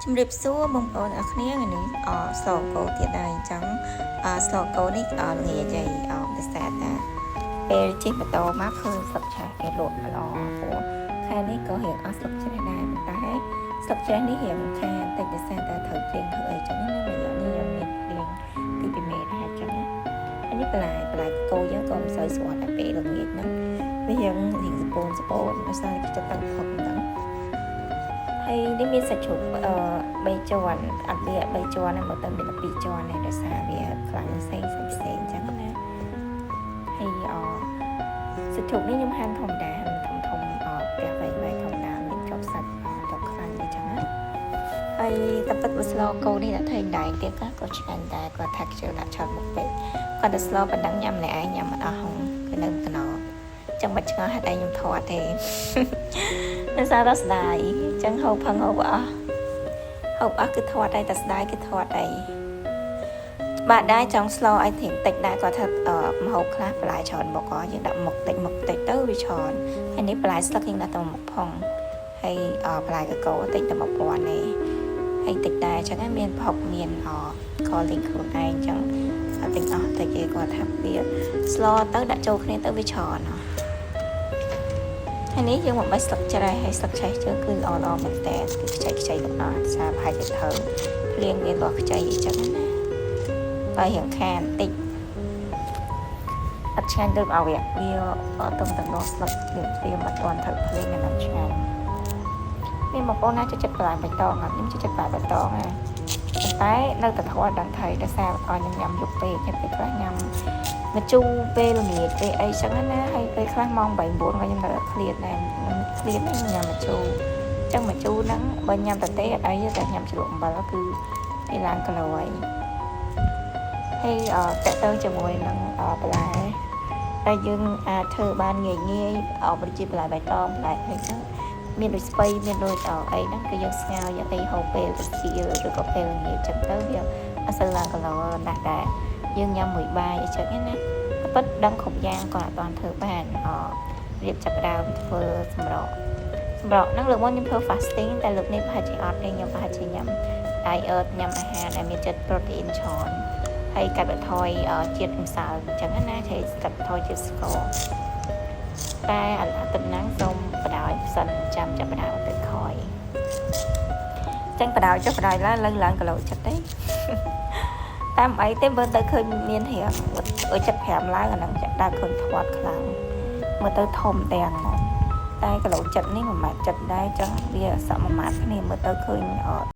ជំរាបសួរបងប្អូនអរគ្នាថ្ងៃនេះអស្លគោទៀតហើយអញ្ចឹងអស្លគោនេះអល្ងាចហើយអដោយសារតាពេលជិះម៉ូតូមកឃើញស្លឹកឆេះគេលក់ល្អព្រោះខែនេះក៏រៀងអស់ស្លឹកច្រេះដែរប៉ុន្តែស្លឹកច្រេះនេះរៀងខានតិចដោយសារតែត្រូវជាងធ្វើអីចឹងណារយៈនេះយើងមានភ្លៀងទីពីមេដែរចឹងណាអានេះបន្លែបន្លែគោយើងក៏មិនសូវស្គាល់តែពេលល្ងាចហ្នឹងវារៀងរៀងសពូនសពូនដោយសារគេចិត្តតាំងផឹកហ្នឹង ហើយនេះមានសាច់ជ្រូកអឺ3ជាន់អត់វា3ជាន់ហ្នឹងមើលទៅមានតែ2ជាន់ទេដោយសារវាខ្លាំងផ្សេងផ្សេងផ្សេងអញ្ចឹងណាហើយអសាច់ជ្រូកនេះខ្ញុំហាន់ធម្មតាហាន់ធំធំអផ្ទះវែងវែងធម្មតាមានជាប់សាច់ជាប់ខ្លាញ់អញ្ចឹងណាហើយតែពិតបើស្លគោនេះដាក់ថៃដែងទៀតក៏ឆ្ងាញ់ដែរគាត់ថាខ្ជិលដាក់ឆាត់មុខពេកគាត់តែស្លប៉ុណ្ណឹងញ៉ាំម្នាក់ឯងញ៉ាំអត់អស់ហងគឺនៅកណោចឹងបាច់ឆ្ងល់ហេតុអីខ្ញុំធាត់ទេ ដោយសារតែស្ដាយអញ្ចឹងហូបផឹងហូបអស់ហូបអស់គឺធាត់ដែរតែស្ដាយគឺធាត់ដែរបាទដែរចង់ស្លឲ្យធៀងតិចដែរគាត់ថាអឺម្ហូបខ្លះបន្លែច្រើនមុខហ៎យើងដាក់មុខតិចមុខតិចទៅវាច្រើនហើយនេះបន្លែស្លឹកយើងដាក់តែមុខផងហើយអបន្លែកកតិចតែ1000ទេហើយតិចដែរអញ្ចឹងមានផុកមានអខលីងខ្លួនឯងអញ្ចឹងអត់តិចអស់តិចឯងគាត់ថាវាស្លទៅដាក់ចូលគ្នាទៅវាច្រើនហ៎ ហើយនេះយើងមកបេះស្លឹកច្រេះហើយស្លឹកឆេះជើងគឺល្អល្អមែនតើគឺខ្ចីខ្ចីទាំងអស់សារប្រហែលជាត្រូវភ្លៀងមានលាស់ខ្ចីអញ្ចឹងណាបើរៀងខានតិចអត់ឆ្ងាញ់ដូចឲ្យវាវាអត់ទៅទៅដល់ស្លឹកភ្លាមភ្លាមអត់ទាន់ត្រូវភ្លៀងអានឹងឆ្ងាញ់មានបងប្អូនណាចូលចិត្តបន្លែបៃតងអត់ខ្ញុំចូលចិត្តបន្លែបៃតងណាប៉ុន្តែនៅតែធေါ်ដឹងថៃដោយសារអត់ខ្ញុំញ៉ាំយប់ពេកហើយពេលខ្លះញ៉ាំ មកជូរពេលល្ងាចពេលអីចឹងណាហើយពេលខ្លះម៉ោង8 9ក៏ខ្ញុំនៅឃ្លាតដែរខ្ញុំឃ្លាតហ្នឹងញ៉ាំមកជូរចឹងមកជូរហ្នឹងបើញ៉ាំតែទេអត់អីទេតែញ៉ាំជ្រក់អំបិលគឺវាឡើងគីឡូហើយហើយអតកទៅជាមួយនឹងបន្លែដែលយើងអាចធ្វើបានងាយងាយអប្រជាបន្លែបៃតងបន្លែអីចឹងមានដូចស្ពៃមានដូចអីហ្នឹងគឺយើងស្ងោរយើងអីហូបពេលរសៀលឬក៏ពេលល្ងាចចឹងទៅវាអត់សូវឡើងគីឡូណាស់ដែរយើងញ៉ាំមួយបាយអីចឹងណាពិតដឹងគ្រប់យ៉ាងក៏អត់បានធ្វើបានអរៀបចាប់ដើមធ្វើសម្រក់សម្រក់ហ្នឹងលើកមុនខ្ញុំធ្វើ fasting តែលើកនេះប្រហែលជាអត់ទេខ្ញុំប្រហែលជាញ៉ាំ diet ញ៉ាំអាហារដែលមានជាតិ protein ច្រើនហើយកាត់បន្ថយជាតិម្សៅអញ្ចឹងណាហើយកាត់បន្ថយជាតិស្ករតែអាទិត្យហ្នឹងសូមបដ ாய் សិនចាំចាប់ផ្ដើមទៅក្រោយចឹងបដ ாய் ចុះបដ ாய் ឡើងឡើងឡើងគីឡូចិត្តទេតាមអីទេមើលទៅឃើញមានរៀង75ឡើងអាហ្នឹងចាក់ដើរឃើញធាត់ខ្លាំងមើលទៅធំទាំងហ្មងតែគីឡូចិត្តនេះ1ម៉ែត្រចិត្តដែរចឹងវាសក់1ម៉ែត្រគ្នាមើលទៅឃើញ